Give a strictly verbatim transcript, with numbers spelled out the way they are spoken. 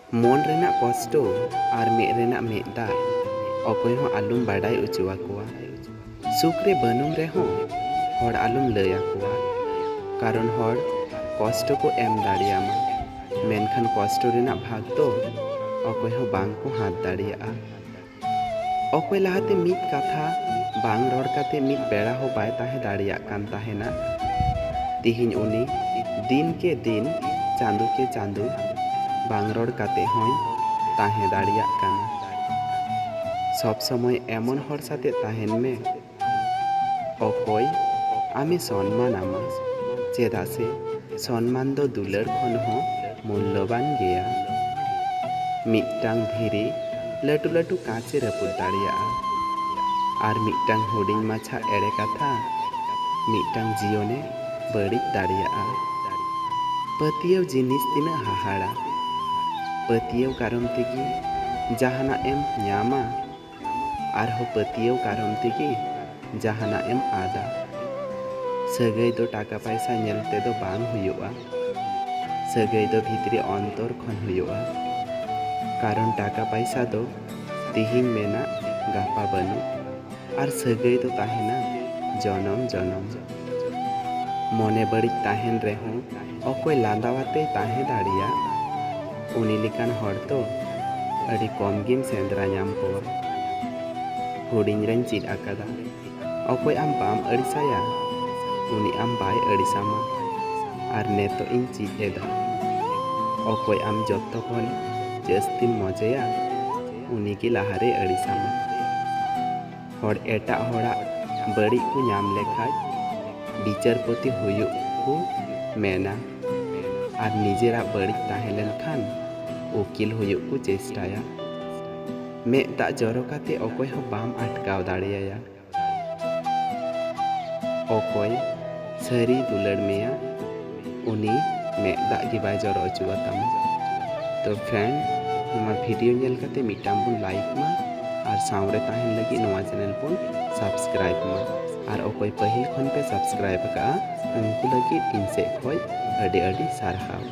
ᱢᱚᱱ ᱨᱮᱱᱟᱜ ᱠᱚᱥᱴᱚ ᱟᱨ ᱢᱮᱫ ᱨᱮᱱᱟᱜ ᱢᱮᱫ ᱫᱟᱜ ᱚᱠᱚᱭ ᱦᱚᱸ ᱟᱞᱚᱢ ᱵᱟᱰᱟᱭ ᱚᱪᱚ ᱟᱠᱚᱣᱟ᱾ ᱥᱩᱠ ᱨᱮ ᱵᱟᱹᱱᱩᱢ ᱨᱮᱦᱚᱸ ᱦᱚᱲ ᱟᱞᱚᱢ ᱞᱟᱹᱭ ᱟᱠᱚᱣᱟ, ᱠᱟᱨᱚᱱ ᱦᱚᱲ ᱠᱚᱥᱴᱚ ᱠᱚ ᱮᱢ ᱫᱟᱲᱮᱭᱟᱢᱟ, ᱢᱮᱱᱠᱷᱟᱱ ᱠᱚᱥᱴᱚ ᱨᱮᱱᱟᱜ ᱵᱷᱟᱜᱽ ᱫᱚ ᱚᱠᱚᱭ ᱦᱚᱸ ᱵᱟᱝ ᱠᱚ ᱦᱟᱛ ᱫᱟᱲᱮᱭᱟᱜᱼᱟ᱾ ᱚᱠᱚᱭ ᱞᱟᱦᱟᱛᱮ ᱢᱤᱫ ᱠᱟᱛᱷᱟ ᱵᱟᱝ ᱨᱚᱲ ᱠᱟᱛᱮ ᱢᱤᱫ ᱵᱮᱲᱟ ᱦᱚᱸ ᱵᱟᱭ ᱛᱟᱦᱮᱸ ᱫᱟᱲᱮᱭᱟᱜ ᱠᱟᱱ ᱛᱟᱦᱮᱱᱟ, ᱛᱤᱦᱤᱧ ᱩᱱᱤ ᱫᱤᱱ ᱠᱮ ᱫᱤᱱ, ᱪᱟᱸᱫᱚ ᱠᱮ ᱪᱟᱸᱫᱚ ᱵᱟᱝ ᱨᱚᱲ ᱠᱟᱛᱮ ᱦᱚᱸᱭ ᱛᱟᱦᱮᱸ ᱫᱟᱲᱮᱭᱟᱜ ᱠᱟᱱᱟ᱾ ᱥᱚᱵ ᱥᱚᱢᱚᱭ ᱮᱢᱚᱱ ᱦᱚᱲ ᱥᱟᱛᱮ ᱛᱟᱦᱮᱱ ᱢᱮ, ᱚᱠᱚᱭ ᱟᱢᱮ ᱥᱚᱱᱢᱟᱱ ᱟᱢᱟ, ᱪᱮᱫᱟᱜ ᱥᱮ ᱥᱚᱱᱢᱟᱱ ᱫᱚ ᱫᱩᱞᱟᱹᱲ ᱠᱷᱚᱱ ᱦᱚᱸ ᱢᱩᱞᱞᱚᱵᱟᱱ ᱜᱮᱭᱟ᱾ ᱢᱤᱫᱴᱟᱝ ᱫᱷᱤᱨᱤ ᱞᱟᱹᱴᱩ ᱞᱟᱹᱴᱩ ᱠᱟᱸᱪᱮ ᱨᱟᱹᱯᱩᱫ ᱫᱟᱲᱮᱭᱟᱜᱼᱟ, ᱟᱨ ᱢᱤᱫᱴᱟᱝ ᱦᱩᱰᱤᱧ ᱢᱟᱪᱷᱟ ᱮᱲᱮ ᱠᱟᱛᱷᱟ ᱢᱤᱫᱴᱟᱝ ᱡᱤᱭᱚᱱᱮ ᱵᱟᱹᱲᱤᱡ ᱫᱟᱲᱮᱭᱟᱜᱼᱟ᱾ ᱯᱟᱹᱛᱭᱟᱹᱣ ᱡᱤᱱᱤᱥ ᱛᱤᱱᱟᱹᱜ ᱦᱟᱦᱟᱲᱟ᱾ ᱯᱟᱹᱛᱭᱟᱹᱣ ᱠᱟᱨᱚᱱ ᱛᱮᱜᱮ ᱡᱟᱦᱟᱱᱟᱜ ᱮᱢ ᱧᱟᱢᱟ, ᱟᱨᱦᱚᱸ ᱯᱟᱹᱛᱭᱟᱹᱣ ᱠᱟᱨᱚᱱ ᱛᱮᱜᱮ ᱡᱟᱦᱟᱱᱟᱜ ᱮᱢ ᱟᱫᱟ᱾ ᱥᱟᱹᱜᱟᱹᱭ ᱫᱚ ᱴᱟᱠᱟ ᱯᱟᱭᱥᱟ ᱧᱮᱞ ᱛᱮᱫᱚ ᱵᱟᱝ ᱦᱩᱭᱩᱜᱼᱟ, ᱥᱟᱹᱜᱟᱹᱭ ᱫᱚ ᱵᱷᱤᱛᱨᱤ ᱚᱱᱛᱚᱨ ᱠᱷᱚᱱ ᱦᱩᱭᱩᱜᱼᱟ᱾ ᱠᱟᱨᱚᱱ ᱴᱟᱠᱟ ᱯᱟᱭᱥᱟ ᱫᱚ ᱛᱤᱦᱤᱧ ᱢᱮᱱᱟᱜ, ᱜᱟᱯᱟ ᱵᱟᱹᱱᱩᱜ, ᱟᱨ ᱥᱟᱹᱜᱟᱹᱭ ᱫᱚ ᱛᱟᱦᱮᱱᱟ ᱡᱚᱱᱚᱢ ᱡᱚᱱᱚᱢ᱾ ᱢᱚᱱᱮ ᱵᱟᱹᱲᱤᱡ ᱛᱟᱦᱮᱱ ᱨᱮᱦᱚᱸ ᱚᱠᱚᱭ ᱞᱟᱸᱫᱟᱣᱟᱛᱮᱭ ᱛᱟᱦᱮᱸ ᱫᱟᱲᱮᱭᱟᱜ, ᱩᱱᱤ ᱞᱮᱠᱟᱱ ᱦᱚᱲ ᱫᱚ ᱟᱹᱰᱤ ᱠᱚᱢ ᱜᱮᱢ ᱥᱮᱸᱫᱽᱨᱟ ᱧᱟᱢ ᱠᱚᱣᱟ᱾ ᱦᱩᱰᱤᱧ ᱨᱮᱧ ᱪᱮᱫ ᱟᱠᱟᱫᱟ, ᱚᱠᱚᱭ ᱟᱢ ᱵᱟᱢ ᱟᱹᱲᱤᱥᱟᱭᱟ, ᱩᱱᱤ ᱟᱢ ᱵᱟᱭ ᱟᱹᱲᱤᱥᱟᱢᱟ᱾ ᱟᱨ ᱱᱤᱛᱚᱜ ᱤᱧ ᱪᱮᱫ ᱮᱫᱟ, ᱚᱠᱚᱭ ᱟᱢ ᱡᱚᱛᱚ ᱠᱷᱚᱱ ᱡᱟᱹᱥᱛᱤᱢ ᱢᱚᱡᱮᱭᱟ, ᱩᱱᱤ ᱜᱮ ᱞᱟᱦᱟᱨᱮᱭ ᱟᱹᱲᱤᱥᱟᱢᱟ᱾ ᱦᱚᱲ ᱮᱴᱟᱜ ᱦᱚᱲᱟᱜ ᱵᱟᱹᱲᱤᱡ ᱠᱚ ᱧᱟᱢ ᱞᱮᱠᱷᱟᱡ ᱵᱤᱪᱟᱹᱨᱯᱚᱛᱤ ᱦᱩᱭᱩᱜ ᱠᱚ ᱢᱮᱱᱟ, ᱟᱨ ᱱᱤᱡᱮᱨᱟᱜ ᱵᱟᱹᱲᱤᱡ ᱛᱟᱦᱮᱸ ᱞᱮᱱᱠᱷᱟᱱ ᱩᱠᱤᱞ ᱦᱩᱭᱩᱜ ᱠᱚ ᱪᱮᱥᱴᱟᱭᱟ᱾ ᱢᱮᱫ ᱫᱟᱜ ᱡᱚᱨᱚ ᱠᱟᱛᱮ ᱚᱠᱚᱭ ᱦᱚᱸ ᱵᱟᱢ ᱟᱴᱠᱟᱣ ᱫᱟᱲᱮᱭᱟᱭᱟ᱾ ᱚᱠᱚᱭ ᱥᱟᱹᱨᱤ ᱫᱩᱞᱟᱹᱲ ᱢᱮᱭᱟ, ᱩᱱᱤ ᱢᱮᱫ ᱫᱟᱜ ᱜᱮ ᱵᱟᱭ ᱡᱚᱨᱚ ᱦᱚᱪᱚᱣᱟᱛᱟᱢᱟ᱾ ᱛᱚ friend, ᱱᱚᱣᱟ video ᱧᱮᱞ ᱠᱟᱛᱮ ᱢᱤᱫᱴᱟᱝ ᱵᱚᱱ like ᱢᱟ, ᱟᱨ ᱥᱟᱶᱨᱮ ᱛᱟᱦᱮᱱ ᱞᱟᱹᱜᱤᱫ ᱱᱚᱣᱟ channel ᱵᱚᱱ subscribe ᱢᱟ, ᱟᱨ ᱚᱠᱚᱭ ᱯᱟᱹᱦᱤᱞ ᱠᱷᱚᱱ ᱯᱮ subscribe ᱟᱠᱟᱫᱼᱟ, ᱩᱱᱠᱩ ᱞᱟᱹᱜᱤᱫ ᱤᱧ ᱥᱮᱫ ᱠᱷᱚᱱ ᱟᱹᱰᱤ ᱟᱹᱰᱤ ᱥᱟᱨᱦᱟᱣ᱾